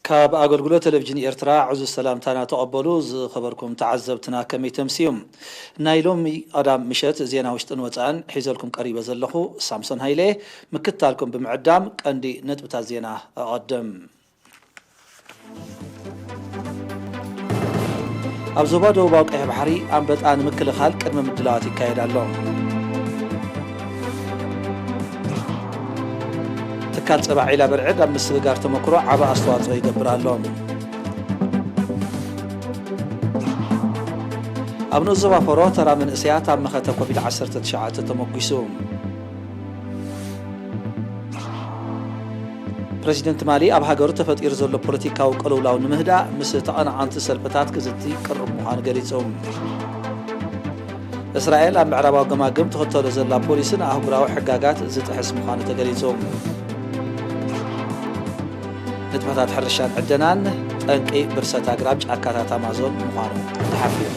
ካብ ኣገልግሎት ቴሌቪዥን ኤርትራ ዕዙዝ ሰላምታና ተቐበሉ። ዝኸበርኩም ተዓዘብትና ከመይ ተምስዩ? ናይ ሎሚ ቀዳም ምሸት ዜና ውሽጥን ወጻእን ሒዘልኩም ቀሪበ ዘለኹ ሳምሶን ሃይለ። ምክትታልኩም ብምዕዳም ቀንዲ ነጥብታት ዜና ኣቐድም። ኣብ ዞባ ደቡባዊ ቀይሕ ባሕሪ ኣንበጣ ንምክልኻል ቅድመ ምድላዋት ይካየድ ኣሎ። ትካል ጸባ ዒላ በርዕድ ኣብ ምስግጋር ተመክሮ ዓቢ ኣስተዋጽኦ ይገብር ኣሎ። ኣብ ንኡስ ዞባ ፈሮ ተራ መንእሰያት ኣብ መኸተ ኮቪድ ዓሰርተ ትሽዓተ ተመጒሱ። ፕረዚደንት ማሊ ኣብ ሃገሩ ተፈጢሩ ዘሎ ፖለቲካዊ ቅልውላው ንምህዳእ ምስ ተቐናቐንቲ ሰልፍታት ክዝቲ ቅሩብ ምዃኑ ገሊጹ። እስራኤል ኣብ ምዕራባዊ ገማግም ትኽተሎ ዘላ ፖሊሲ ንኣህጉራዊ ሕጋጋት ዝጥሕስ ምዃኑ ተገሊጹ። ንጥፈታት ሕርሻን ዕደናን ጠንቂ ብርሰት ኣግራብ ጫካታት ኣማዞን ምዃኑ ተሓቢሩ።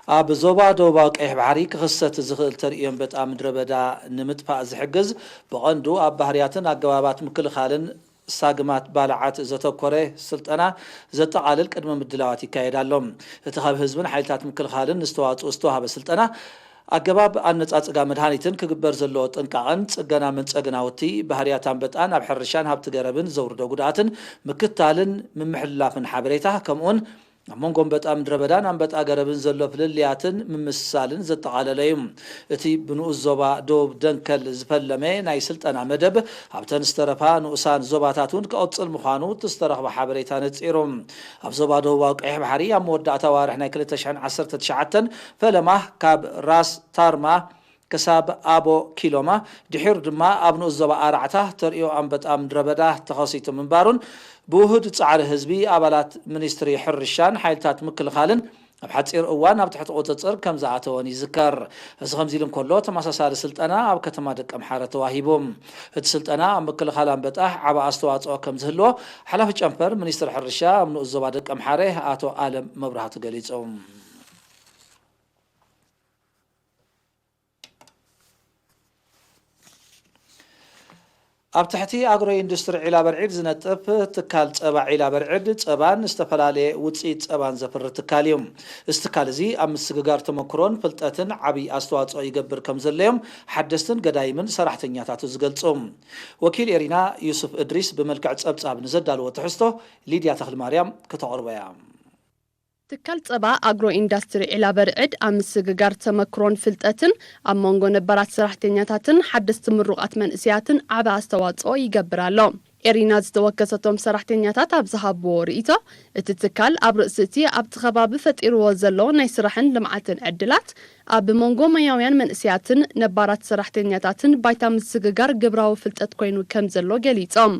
ኣብ ዞባ ደቡባዊ ቀይሕ ባሕሪ ክኽሰት ዝኽእል ተርእዮ ኣንበጣ ምድረ በዳ ንምጥፋእ ዝሕግዝ ብቐንዱ ኣብ ባህርያትን ኣገባባት ምክልኻልን ሳግማት ባልዓት ዘተኮረ ስልጠና ዘጠቓልል ቅድመ ምድላዋት ይካየድ ኣሎ። እቲ ካብ ህዝብን ሓይልታት ምክልኻልን ንዝተዋፅኡ ዝተዋሃበ ስልጠና ኣገባብ ኣነፃፅጋ መድሃኒትን ክግበር ዘለዎ ጥንቃቐን ፅገና መንፀግናውቲ ባህርያት ኣንበጣን ኣብ ሕርሻን ሃብቲ ገረብን ዘውርዶ ጉድኣትን ምክታልን ምምሕልላፍን ሓበሬታ ከምኡውን ኣብ መንጎ ኣንበጣ ምድረ በዳን ኣንበጣ ገረብን ዘሎ ፍልልያትን ምምስሳልን ዘጠቓለለ እዩ። እቲ ብንኡስ ዞባ ዶብ ደንከል ዝፈለመ ናይ ስልጠና መደብ ኣብተን ዝተረፋ ንኡሳን ዞባታት እውን ክቕጽል ምዃኑ እቲ ዝተረኽበ ሓበሬታ ነጺሩ። ኣብ ዞባ ደቡባዊ ቀይሕ ባሕሪ ኣብ መወዳእታ ዋርሕ ናይ ክልተ ሽሕን ዓሰርተ ትሽዓተን ፈለማ ካብ ራስ ታርማ ክሳብ ኣቦ ኪሎማ፣ ድሒሩ ድማ ኣብ ንኡስ ዞባ ኣራዕታ ተርእዮ ኣንበጣ ምድረ በዳ ተኸሲቱ ምንባሩን ብውሁድ ጻዕሪ ህዝቢ ኣባላት ሚኒስትሪ ሕርሻን ሓይልታት ምክልኻልን ኣብ ሓጺር እዋን ኣብ ትሕቲ ቁጽጽር ከም ዝኣተወን ይዝከር። እዚ ከምዚ ኢሉ እንከሎ፣ ተመሳሳሊ ስልጠና ኣብ ከተማ ደቀምሓረ ተዋሂቡ። እቲ ስልጠና ኣብ ምክልኻል ኣንበጣ ዓቢ ኣስተዋጽኦ ከም ዝህልዎ ሓላፊ ጨንፈር ሚኒስትሪ ሕርሻ ኣብ ንኡስ ዞባ ደቀምሓረ ኣቶ ኣለም መብራህቱ ገሊጹ። ኣብ ትሕቲ ኣግሮ ኢንዱስትሪ ዒላ በርዒድ ዝነጥፍ ትካል ጸባ ዒላ በርዒድ ጸባን ዝተፈላለየ ውፅኢት ጸባን ዘፍሪ ትካል እዩ። እዚ ትካል እዚ ኣብ ምስግጋር ተመክሮን ፍልጠትን ዓብዪ ኣስተዋፅኦ ይገብር ከም ዘለዮም ሓደስትን ገዳይምን ሰራሕተኛታቱ ዝገልፁ። ወኪል ኤሪና ዩሱፍ እድሪስ ብመልክዕ ጸብጻብ ንዘዳለዎ ትሕዝቶ ሊድያ ተኽልማርያም ከተቕርቦ እያ። ትካል ጸባ ኣግሮ ኢንዳስትሪ ዒላ በርዕድ ኣብ ምስግጋር ተመክሮን ፍልጠትን ኣብ መንጎ ነባራት ሰራሕተኛታትን ሓደስቲ ምሩቓት መንእሰያትን ዓቢ ኣስተዋጽኦ ይገብር ኣሎ። ኤሪና ዝተወከሰቶም ሰራሕተኛታት ኣብ ዝሃብዎ ርእይቶ፣ እቲ ትካል ኣብ ርእሲ እቲ ኣብቲ ከባቢ ፈጢርዎ ዘሎ ናይ ስራሕን ልምዓትን ዕድላት፣ ኣብ መንጎ ሞያውያን መንእሰያትን ነባራት ሰራሕተኛታትን ባይታ ምስግጋር ግብራዊ ፍልጠት ኮይኑ ከም ዘሎ ገሊጾም።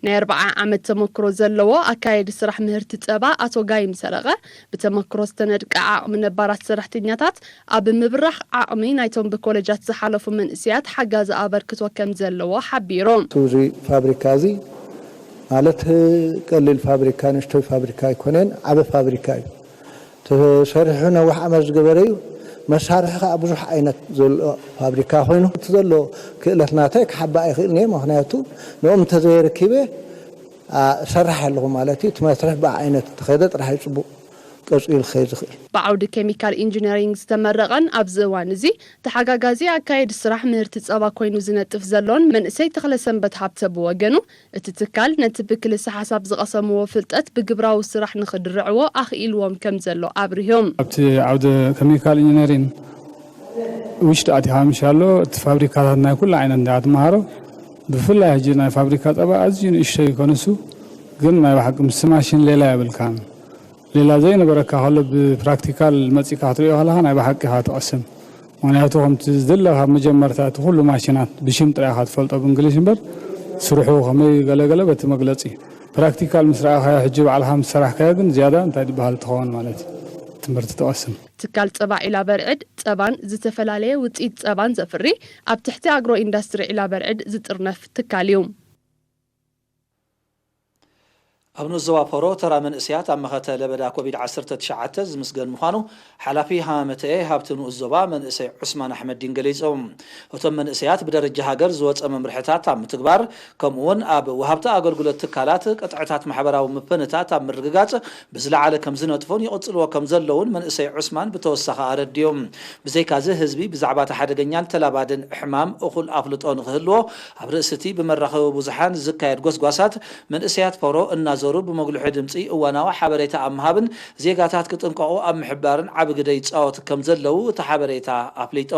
ናይ ኣርብዓ ዓመት ተመክሮ ዘለዎ ኣካየዲ ስራሕ ምህርቲ ጸባ ኣቶ ጋይም ሰረቐ፣ ብተመክሮ ዝተነድቀ ዓቕሚ ነባራት ሰራሕተኛታት ኣብ ምብራኽ ዓቕሚ ናይቶም ብኮለጃት ዝሓለፉ መንእሰያት ሓጋዚ ኣበርክቶ ከም ዘለዎ ሓቢሩ። እዚ ፋብሪካ እዚ ማለት ቀሊል ፋብሪካ፣ ንእሽቶይ ፋብሪካ ኣይኮነን፣ ዓቢ ፋብሪካ እዩ። ተሰሪሑ ነዊሕ ዓመት ዝገበረ እዩ። መሳርሒ ከዓ ብዙሕ ዓይነት ዘሎ ፋብሪካ ኮይኑ፣ እቲ ዘሎ ክእለት ናተይ ክሓብእ ኣይኽእልን እየ። ምኽንያቱ ንኦም እንተዘየረኪበ፣ ኣ፣ እሰርሕ ኣለኹ ማለት እዩ። እቲ መስርሕ ብዓይነት እንተኸይደ ጥራሕ እዩ ጽቡቕ ቀጺሉ ክኸይድ ዝኽእል። ብዓውዲ ኬሚካል ኢንጂነሪንግ ዝተመረቐን ኣብዚ እዋን እዚ ተሓጋጋዚ ኣካየዲ ስራሕ ምህርቲ ጸባ ኮይኑ ዝነጥፍ ዘሎን መንእሰይ ተኽለሰንበት ሃብተ ብወገኑ፣ እቲ ትካል ነቲ ብክልሰ ሓሳብ ዝቐሰምዎ ፍልጠት ብግብራዊ ስራሕ ንኽድርዕዎ ኣኽኢልዎም ከም ዘሎ ኣብሪሁ። ኣብቲ ዓውዲ ኬሚካል ኢንጂነሪንግ ውሽጢ ኣቲኻ ምሻሎ፣ እቲ ፋብሪካታት ናይ ኩሉ ዓይነት እንዳ ትመሃሮ፣ ብፍላይ ሕጂ ናይ ፋብሪካ ጸባ ኣዝዩ ንእሽቶ እዩ ከንሱ፣ ግን ናይ ብሓቂ ምስ ማሽን ሌላ የብልካን። ሌላ ዘይነበረካ ከሎ ብፕራክቲካል መጺእካ ክትሪኦ ከለኻ ናይ ብሓቂ ኢኻ ትቐስም። ምኽንያቱ ከምቲ ዝድለ ካብ መጀመርታ እቲ ኩሉ ማሽናት ብሽም ጥራይ ኢኻ ትፈልጦ ብእንግሊሽ እምበር፣ ስርሑ ከመይ ገለገለ በቲ መግለጺ። ፕራክቲካል ምስ ረኣኻዮ፣ ሕጂ ባዕልኻ ምስ ሰራሕካዮ ግን ዝያዳ እንታይ ዝበሃል ትኸውን ማለት እዩ። ትምህርቲ ትቐስም። ትካል ጸባ ዒላ በርዕድ ጸባን ዝተፈላለየ ውጽኢት ጸባን ዘፍሪ ኣብ ትሕቲ ኣግሮ ኢንዳስትሪ ዒላ በርዕድ ዝጥርነፍ ትካል እዩ። ኣብ ንኡስ ዞባ ፖሮ ተራ መንእሰያት ኣብ መኸተ ለበዳ ኮቪድ ዓሰርተ ትሽዓተ ዝምስገን ምዃኑ ሓላፊ ሃመመተኤ ሃብቲ ንኡስ ዞባ መንእሰይ ዑስማን ኣሕመዲን ገሊጹ። እቶም መንእሰያት ብደረጃ ሃገር ዝወጸ መምርሕታት ኣብ ምትግባር፣ ከምኡውን ኣብ ወሃብቲ ኣገልግሎት ትካላት ቅጥዕታት ማሕበራዊ ምፍንታት ኣብ ምርግጋጽ ብዝለዓለ ከም ዝነጥፉን ይቕጽልዎ ከም ዘለውን መንእሰይ ዑስማን ብተወሳኺ ኣረዲኡ። ብዘይካዚ ህዝቢ ብዛዕባ እቲ ሓደገኛን ተላባድን ሕማም እኹል ኣፍልጦ ንኽህልዎ ኣብ ርእሲ እቲ ብመራኸቢ ብዙሓን ዝካየድ ጎስጓሳት መንእሰያት ፖሮ እናዞሩ ብመጉልሒ ድምፂ እዋናዊ ሓበሬታ ኣብ ምሃብን ዜጋታት ክጥንቀቑ ኣብ ምሕባርን ዓቢ ግደ ይፃወቱ ከም ዘለዉ እቲ ሓበሬታ ኣፍሊጡ።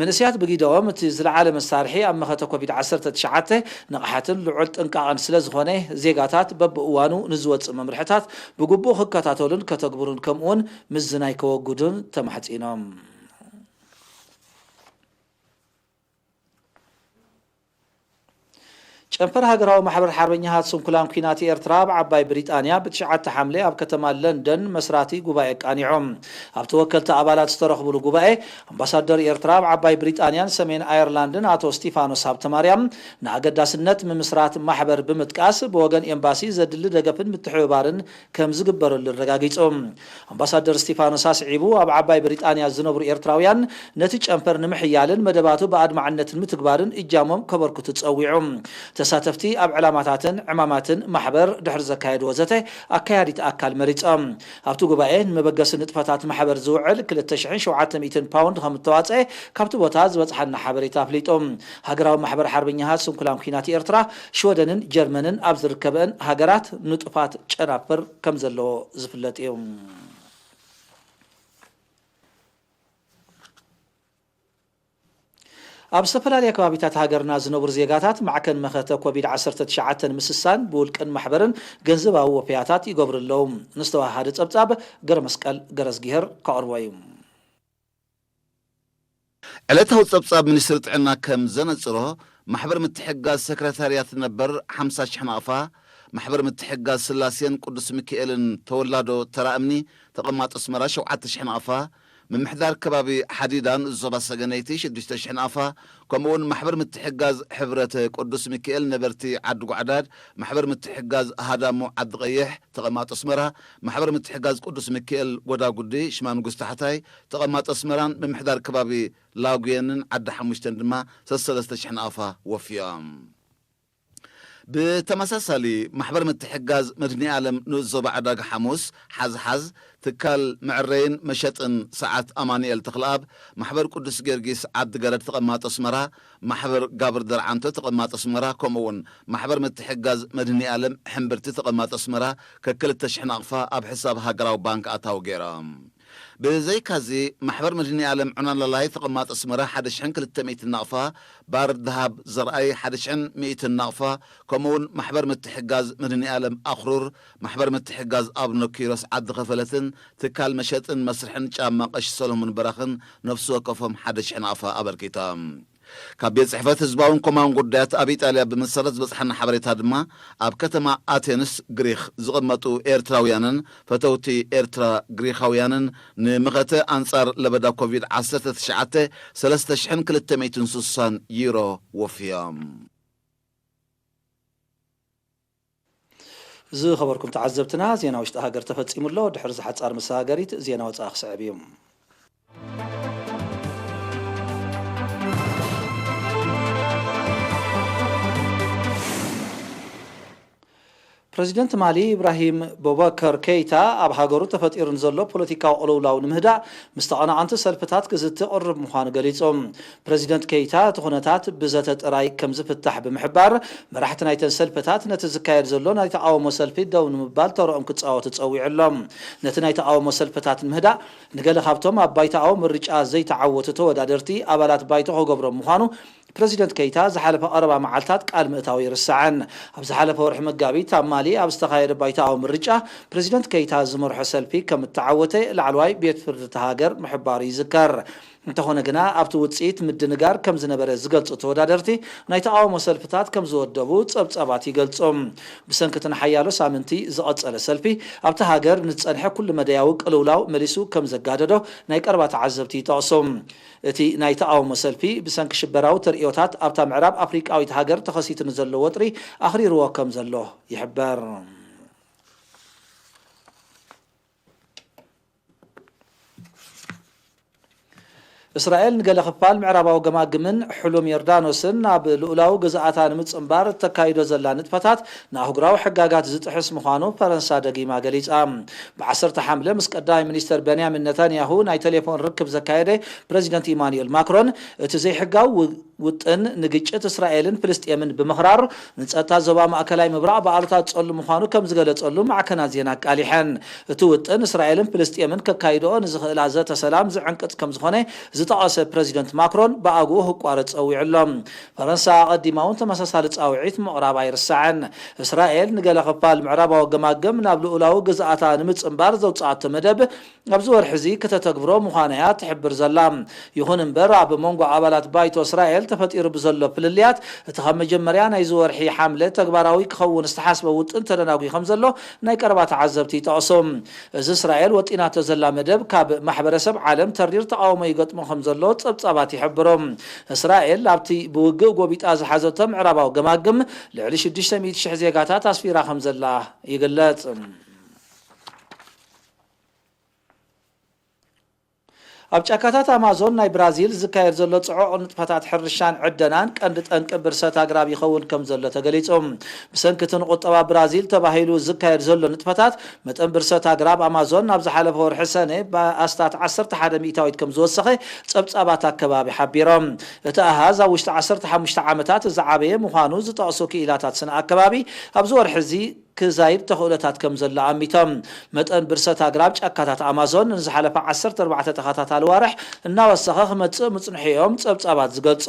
መንእሰያት ብጊደኦም እቲ ዝለዓለ መሳርሒ ኣብ መኸተ ኮቪድ ዓሰርተ ትሽዓተ ንቕሓትን ልዑል ጥንቃቐን ስለ ዝኾነ ዜጋታት በብእዋኑ ንዝወፅእ መምርሕታት ብግቡእ ክከታተሉን ከተግብሩን ከምኡውን ምዝናይ ከወግዱን ተማሕፂኖም። ጨንፈር ሃገራዊ ማሕበር ሓርበኛታት ስንኩላን ኲናት ኤርትራ ኣብ ዓባይ ብሪጣንያ ብትሽዓተ ሓምለ ኣብ ከተማ ለንደን መስራቲ ጉባኤ ኣቃኒዖም። ኣብቲ ወከልቲ ኣባላት ዝተረኽብሉ ጉባኤ ኣምባሳደር ኤርትራ ኣብ ዓባይ ብሪጣንያን ሰሜን ኣየርላንድን ኣቶ ስቲፋኖስ ሃብተማርያም ንኣገዳስነት ምምስራት ማሕበር ብምጥቃስ ብወገን ኤምባሲ ዘድሊ ደገፍን ምትሕብባርን ከም ዝግበረሉ ኣረጋጊጹ። ኣምባሳደር እስቲፋኖስ ኣስዒቡ ኣብ ዓባይ ብሪጣንያ ዝነብሩ ኤርትራውያን ነቲ ጨንፈር ንምሕያልን መደባቱ ብኣድማዕነት ንምትግባርን እጃሞም ከበርክቱ ጸዊዑ። ተሳተፍቲ ኣብ ዕላማታትን ዕማማትን ማሕበር ድሕሪ ዘካየድዎ ዘተ ኣካያዲት ኣካል መሪጾም። ኣብቲ ጉባኤ ንመበገሲ ንጥፈታት ማሕበር ዝውዕል ክልተ ሽሕን ሸውዓተ ሚእትን ፓውንድ ከም እተዋጽአ ካብቲ ቦታ ዝበጽሓና ሓበሬታ ኣፍሊጡ። ሃገራዊ ማሕበር ሓርበኛታት ስንኩላን ኲናት ኤርትራ ሽወደንን ጀርመንን ኣብ ዝርከበን ሃገራት ንጡፋት ጨናፍር ከም ዘለዎ ዝፍለጥ እዩ። ኣብ ዝተፈላለያ ከባቢታት ሃገርና ዝነብሩ ዜጋታት ማዕከን መኸተ ኮቪድ ዓሰርተ ትሽዓተ ንምስሳን ብውልቅን ማሕበርን ገንዘባዊ ወፈያታት ይገብሩ ኣለዉ። ንዝተወሃደ ጸብጻብ ገረመስቀል ገረዝጊሄር ከቕርቦ እዩ። ዕለታዊ ጸብጻብ ሚኒስትሪ ጥዕና ከም ዘነጽሮ፣ ማሕበር ምትሕግጋዝ ሰክረታርያት ነበር ሓምሳ ሽሕ ናቕፋ፣ ማሕበር ምትሕግጋዝ ስላሴን ቅዱስ ሚካኤልን ተወላዶ ተራ እምኒ ተቐማጦ ኣስመራ ሸውዓተ ሽሕ ናቕፋ፣ ምምሕዳር ከባቢ ሓዲዳ ንኡስ ዞባ ሰገነይቲ ሽዱሽተ ሽሕ ናቕፋ፣ ከምኡውን ማሕበር ምትሕግጋዝ ሕብረት ቅዱስ ሚካኤል ነበርቲ ዓዲ ጓዕዳድ፣ ማሕበር ምትሕግጋዝ ሃዳሞ ዓዲ ቀይሕ ተቐማጦ ኣስመራ፣ ማሕበር ምትሕግጋዝ ቅዱስ ሚካኤል ጎዳጉዲ ሽማንጉስ ታሕታይ ተቐማጦ ኣስመራን ምምሕዳር ከባቢ ላጉየንን ዓዲ ሓሙሽተን ድማ ሰሰለስተ ሽሕ ናቕፋ ወፍዮም። ብተመሳሳሊ፣ ማሕበር ምትሕግጋዝ መድኒ ዓለም ንኡስ ዞባ ዕዳጋ ሓሙስ ሓዝሓዝ ትካል መዕረይን መሸጥን ሰዓት ኣማኑኤል ተኽለኣብ፣ ማሕበር ቅዱስ ጊዮርጊስ ዓዲ ገረድ ተቐማጦ ኣስመራ፣ ማሕበር ጋብር ደርዓንቶ ተቐማጦ ኣስመራ፣ ከምኡ እውን ማሕበር ምትሕግጋዝ መድኒ ዓለም ሕምብርቲ ተቐማጦ ኣስመራ ከክልተ ሽሕ ናቕፋ ኣብ ሕሳብ ሃገራዊ ባንክ ኣታዊ ገይሮም። ብዘይካዚ፣ ማሕበር መድኒ ዓለም ዑናላላይ ተቐማጦ ኣስመራ ሓደ ሽሕን ክልተ ሚእትን ናቕፋ፣ ባር ደሃብ ዘርኣይ ሓደ ሽሕን ሚእትን ናቕፋ፣ ከምኡውን ማሕበር ምትሕጋዝ መድኒ ዓለም ኣኽሩር፣ ማሕበር ምትሕጋዝ ኣቡነ ኪሮስ ዓዲ ኸፈለትን ትካል መሸጥን መስርሕን ጫማ ቀሺ ሰሎሞን በራኽን ነፍሲ ወከፎም ሓደ ሽሕ ናቕፋ ኣበርኪቶም። ካብ ቤት ጽሕፈት ህዝባውን ኮማውን ጉዳያት ኣብ ኢጣልያ ብመሰረት ዝበጽሓና ሓበሬታ ድማ፣ ኣብ ከተማ ኣቴንስ ግሪኽ ዝቕመጡ ኤርትራውያንን ፈተውቲ ኤርትራ ግሪኻውያንን ንምኸተ ኣንጻር ለበዳ ኮቪድ ዓሰርተ ትሽዓተ ሰለስተ ሽሕን ክልተ ሚእትን ስሳን ዩሮ ወፍዮም። ዝኸበርኩም ተዓዘብትና፣ ዜና ውሽጢ ሃገር ተፈጺሙ ኣሎ። ድሕሪ እዚ ሓጻር መሰጋገሪት ዜና ወጻኢ ክስዕብ እዩ። ፕረዚደንት ማሊ ኢብራሂም ቦበከር ኬይታ ኣብ ሃገሩ ተፈጢሩ ንዘሎ ፖለቲካዊ ቅልውላው ንምህዳእ ምስ ተቐናቐንቲ ሰልፍታት ክዝቲ ቅርብ ምዃኑ ገሊጹ። ፕረዚደንት ኬይታ እቲ ኩነታት ብዘተ ጥራይ ከም ዝፍታሕ ብምሕባር፣ መራሕቲ ናይተን ሰልፍታት ነቲ ዝካየድ ዘሎ ናይ ተቓውሞ ሰልፊ ደው ንምባል ተረኦም ክጻወቱ ጸዊዑ ኣሎ። ነቲ ናይ ተቓውሞ ሰልፍታት ንምህዳእ ንገለ ካብቶም ኣብ ባይታኦም ምርጫ ዘይተዓወቱ ተወዳደርቲ ኣባላት ባይቶ ክገብሮም ምዃኑ ፕረዚደንት ኬይታ ዝሓለፈ ቀረባ መዓልታት ቃል ምእታው ይርሳዕን። ኣብ ዝሓለፈ ወርሒ መጋቢት ኣብ ማሊ ኣብ ዝተኻየደ ባይታዊ ምርጫ ፕረዚደንት ኬይታ ዝመርሖ ሰልፊ ከም እተዓወተ ላዕለዋይ ቤት ፍርዲ እታ ሃገር ምሕባሩ ይዝከር። እንተኾነ ግና ኣብቲ ውጽኢት ምድንጋር ከም ዝነበረ ዝገልጹ ተወዳደርቲ ናይ ተቓውሞ ሰልፍታት ከም ዝወደቡ ጸብጻባት ይገልጹ። ብሰንኪ እቲ ንሓያሎ ሳምንቲ ዝቐጸለ ሰልፊ ኣብቲ ሃገር ንዝጸንሐ ኩሉ መደያዊ ቅልውላው መሊሱ ከም ዘጋደዶ ናይ ቀረባ ተዓዘብቲ ይጠቕሱ። እቲ ናይ ተቓውሞ ሰልፊ ብሰንኪ ሽበራዊ ተርእዮታት ኣብታ ምዕራብ ኣፍሪቃዊት ሃገር ተኸሲቱ ንዘሎ ወጥሪ ኣኽሪርዎ ከም ዘሎ ይሕበር። እስራኤል ንገለ ክፋል ምዕራባዊ ገማግምን ሕሉም ዮርዳኖስን ናብ ልኡላዊ ግዝኣታ ንምጽንባር እተካይዶ ዘላ ንጥፈታት ንኣህጉራዊ ሕጋጋት ዝጥሕስ ምዃኑ ፈረንሳ ደጊማ ገሊጻ። ብ ዓሰርተ ሓምለ ምስ ቀዳማይ ሚኒስተር በንያሚን ነታንያሁ ናይ ቴሌፎን ርክብ ዘካየደ ፕረዚደንት ኢማኑኤል ማክሮን፣ እቲ ዘይሕጋዊ ው-፣ ውጥን ንግጭት እስራኤልን ፍልስጤምን ብምኽራር፣ ንጸጥታ ዞባ ማእከላይ ምብራቕ ብኣሉታ ዝጸሉ ምዃኑ ከም ዝገለጸሉ ማዕከናት ዜና ኣቃሊሐን። እቲ ውጥን እስራኤልን ፍልስጤምን ከካይድኦ ንዝኽእላ ዘተ ሰላም ዝዕንቅጽ ከም ዝኾነ ዝጠቐሰ ፕረዚደንት ማክሮን፣ ብኣግኡ ክቋረጽ ጸዊዑ ኣሎ። ፈረንሳ ኣቐዲማ እውን ተመሳሳሊ ጻውዒት ምቕራብ ኣይርሳዕን። እስራኤል ንገለ ክፋል ምዕራባዊ ገማግም ናብ ልኡላዊ ግዝኣታ ንምጽንባር ዘውጽኣቶ መደብ ኣብዚ ወርሒ እዚ ከተተግብሮ ምዃና እያ ትሕብር ዘላ። ይኹን እምበር፣ ኣብ መንጎ ኣባላት ባይቶ እስራኤል ተፈጢሩ ብዘሎ ፍልልያት፣ እቲ ካብ መጀመርያ ናይዚ ወርሒ ሓምለ ተግባራዊ ክኸውን ዝተሓስበ ውጥን ተደናጒ ከም ዘሎ ናይ ቀረባ ተዓዘብቲ ይጠቕሱ። እዚ እስራኤል ወጢናቶ ዘላ መደብ፣ ካብ ማሕበረሰብ ዓለም ተሪር ተቓውሞ ይገጥሞ ከም ዘሎ ጸብጻባት ይሕብሩ። እስራኤል ኣብቲ ብውግእ ጎቢጣ ዝሓዘቶ ምዕራባዊ ገማግም ልዕሊ ሽዱሽተ ሚእቲ ሽሕ ዜጋታት ኣስፊራ ከም ዘላ ይግለጽ። ኣብ ጫካታት ኣማዞን ናይ ብራዚል ዝካየድ ዘሎ ጽዑቕ ንጥፈታት ሕርሻን ዕደናን ቀንዲ ጠንቂ ብርሰት ኣግራብ ይኸውን ከም ዘሎ ተገሊጹ። ብሰንኪ እቲ ንቁጠባ ብራዚል ተባሂሉ ዝካየድ ዘሎ ንጥፈታት፣ መጠን ብርሰት ኣግራብ ኣማዞን ኣብ ዝሓለፈ ወርሒ ሰነ ብኣስታት ዓሰርተ ሓደ ሚእታዊት ከም ዝወሰኸ ጸብጻባት ኣከባቢ ሓቢሮም። እቲ ኣሃዝ ኣብ ውሽጢ ዓሰርተ ሓሙሽተ ዓመታት ዝዓበየ ምዃኑ ዝጠቕሱ ክኢላታት ስነ ኣከባቢ፣ ኣብዚ ወርሒ እዚ ክዛይድ ተኽእሎታት ከም ዘሎ ኣሚቶም። መጠን ብርሰት ኣግራብ ጫካታት ኣማዞን ንዝሓለፈ ዓሰርተ ኣርባዕተ ተኸታታሊ ዋርሕ እናወሰኸ ክመጽእ ምጽንሑ እዮም ጸብጻባት ዝገልጹ።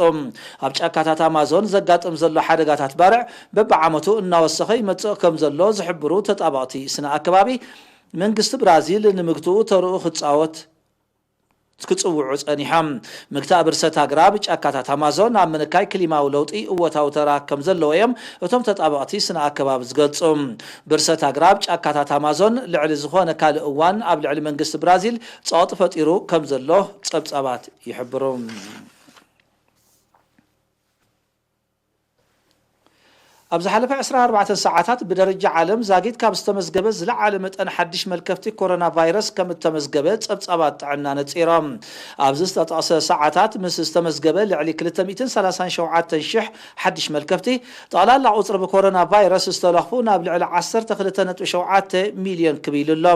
ኣብ ጫካታት ኣማዞን ዘጋጥም ዘሎ ሓደጋታት ባርዕ በብዓመቱ እናወሰኸ ይመጽእ ከም ዘሎ ዝሕብሩ ተጣበቕቲ ስነ ኣከባቢ፣ መንግስቲ ብራዚል ንምግትኡ ተርኡ ክጻወት ክጽውዑ ጸኒሖም። ምግታእ ብርሰት ኣግራብ ጫካታት ኣማዞን ኣብ ምንካይ ክሊማዊ ለውጢ እወታዊ ተራ ከም ዘለዎ እዮም እቶም ተጣበቕቲ ስነ ኣከባቢ ዝገልጹ። ብርሰት ኣግራብ ጫካታት ኣማዞን ልዕሊ ዝኾነ ካልእ እዋን ኣብ ልዕሊ መንግስቲ ብራዚል ጸቕጢ ፈጢሩ ከም ዘሎ ጸብጻባት ይሕብሩ። ኣብ ዝሓለፈ ዕስራን ኣርባዕተን ሰዓታት ብደረጃ ዓለም ዛጊት ካብ ዝተመዝገበ ዝለዓለ መጠን ሓድሽ መልከፍቲ ኮሮና ቫይረስ ከም እተመዝገበ ጸብጻባት ጥዕና ነጺሮም። ኣብዚ ዝተጠቕሰ ሰዓታት ምስ ዝተመዝገበ ልዕሊ ክልተ ሚእትን ሰላሳን ሸውዓተን ሽሕ ሓድሽ መልከፍቲ፣ ጠቕላላ ቁጽሪ ብኮሮና ቫይረስ ዝተለኽፉ ናብ ልዕሊ ዓሰርተ ክልተ ነጥቢ ሸውዓተ ሚልዮን ክብ ኢሉ ኣሎ።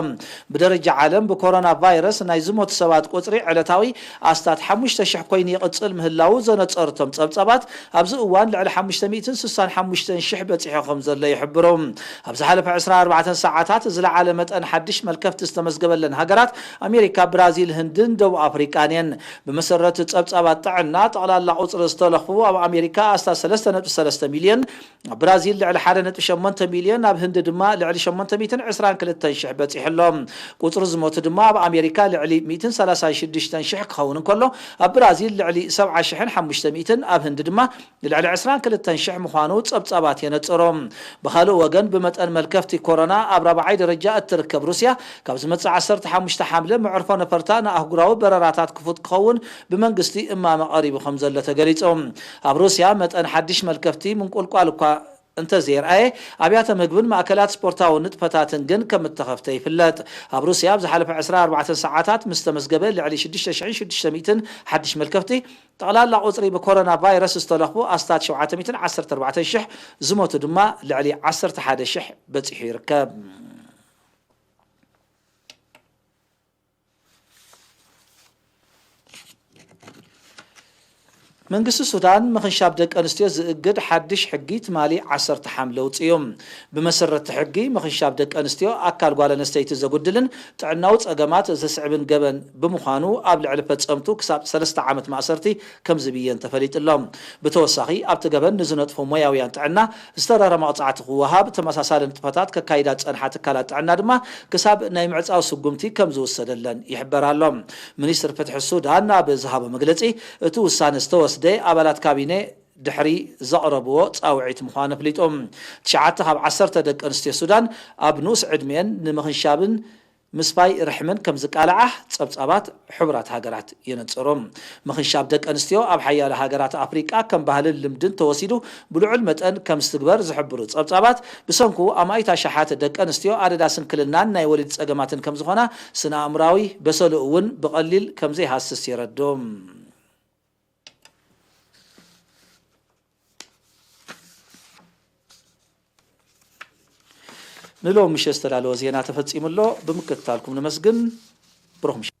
ብደረጃ ዓለም ብኮሮና ቫይረስ ናይ ዝሞቱ ሰባት ቁጽሪ ዕለታዊ ኣስታት ሓሙሽተ ሽሕ ኮይኑ ይቕጽል ምህላዉ ዘነጸሩ እቶም ጸብጻባት፣ ኣብዚ እዋን ልዕሊ ሓሙሽተ ሚእትን ስሳን ሓሙሽተን ሽሕ በጺሑ ከም ዘሎ ይሕብሩ። ኣብ ዝሓለፈ ዕስራን ኣርባዕተን ሰዓታት ዝለዓለ መጠን ሓድሽ መልከፍቲ ዝተመዝገበለን ሃገራት ኣሜሪካ፣ ብራዚል፣ ህንድን ደቡብ ኣፍሪቃን እየን። ብመሰረት ጸብጻባት ጥዕና፣ ጠቕላላ ቁጽሪ ዝተለኽፉ ኣብ ኣሜሪካ ኣስታት ሰለስተ ነጥቢ ሰለስተ ሚልዮን፣ ኣብ ብራዚል ልዕሊ ሓደ ነጥቢ ሸሞንተ ሚልዮን፣ ኣብ ህንዲ ድማ ልዕሊ ሸሞንተ ሚእትን ዕስራን ክልተን ሽሕ በጺሑ ኣሎ። ቁጽሪ ዝሞቱ ድማ ኣብ ኣሜሪካ ልዕሊ ሚእትን ሰላሳን ሽዱሽተን ሽሕ ክኸውን እንከሎ፣ ኣብ ብራዚል ልዕሊ ሰብዓ ሽሕን ሓሙሽተ ሚእትን፣ ኣብ ህንዲ ድማ ልዕሊ ዕስራን ክልተን ሽሕ ምዃኑ ጸብጻባት የነጽሩ። ብኻልእ ወገን፣ ብመጠን መልከፍቲ ኮሮና ኣብ ራብዓይ ደረጃ እትርከብ ሩስያ፣ ካብ ዝመጽእ ዓሰርተ ሓሙሽተ ሓምለ መዕርፎ ነፈርታ ንኣህጉራዊ በረራታት ክፉት ክኸውን ብመንግስቲ እማመ ቀሪቡ ከም ዘሎ ተገሊጹ። ኣብ ሩስያ መጠን ሓድሽ መልከፍቲ ምንቁልቋል እኳ እንተዘየርኣየ፣ ኣብያተ ምግብን ማእከላት ስፖርታዊ ንጥፈታትን ግን ከም እተኸፍተ ይፍለጥ። ኣብ ሩስያ ኣብ ዝሓለፈ ዕስራን ኣርባዕተን ሰዓታት ምስ ተመዝገበ ልዕሊ ሽዱሽተ ሽሕን ሽዱሽተ ሚእትን ሓድሽ መልከፍቲ፣ ጠቕላላ ቁጽሪ ብኮሮና ቫይረስ ዝተለኽፉ ኣስታት ሸውዓተ ሚእትን ዓሰርተ ኣርባዕተን ሽሕ፣ ዝሞቱ ድማ ልዕሊ ዓሰርተ ሓደ ሽሕ በጺሑ ይርከብ። መንግስቲ ሱዳን ምኽንሻብ ደቂ ኣንስትዮ ዝእግድ ሓድሽ ሕጊ ትማሊ ዓሰርተ ሓምለ ኣውጺኡ። ብመሰረት እቲ ሕጊ፣ ምኽንሻብ ደቂ ኣንስትዮ ኣካል ጓል ኣንስተይቲ ዘጉድልን ጥዕናዊ ጸገማት ዘስዕብን ገበን ብምዃኑ፣ ኣብ ልዕሊ ፈጸምቱ ክሳብ ሰለስተ ዓመት ማእሰርቲ ከም ዝብየን ተፈሊጡ ኣሎ። ብተወሳኺ፣ ኣብቲ ገበን ንዝነጥፉ ሞያውያን ጥዕና ዝተረረ መቕጻዕቲ ክወሃብ፣ ተመሳሳሊ ንጥፈታት ከካይዳ ዝጸንሓ ትካላት ጥዕና ድማ ክሳብ ናይ ምዕጻው ስጉምቲ ከም ዝውሰደለን ይሕበር ኣሎ። ሚኒስትሪ ፍትሒ ሱዳን ኣብ ዝሃቦ መግለጺ፣ እቲ ውሳነ ዝተወስደ ኣባላት ካቢነ ድሕሪ ዘቕረብዎ ጻውዒት ምዃኑ ኣፍሊጡ። ትሽዓተ ካብ ዓሰርተ ደቂ ኣንስትዮ ሱዳን ኣብ ንኡስ ዕድሜን ንምኽንሻብን ምስፋይ ርሕምን ከም ዝቃልዓ ጸብጻባት ሕቡራት ሃገራት የነጽሩ። ምኽንሻብ ደቂ ኣንስትዮ ኣብ ሓያሎ ሃገራት ኣፍሪቃ ከም ባህልን ልምድን ተወሲዱ ብልዑል መጠን ከም ዝትግበር ዝሕብሩ ጸብጻባት፣ ብሰንኩ ኣማኢት ኣሽሓት ደቂ ኣንስትዮ ኣደዳ ስንክልናን ናይ ወሊድ ጸገማትን ከም ዝኾና፣ ስነ ኣእምራዊ በሰሉ እውን ብቐሊል ከም ዘይሃስስ የረድኡ። ንሎሚ ምሸት ዝተዳለወ ዜና ተፈጺሙ ኣሎ። ብምክትታልኩም ነመስግን። ብሩኽ ምሸት።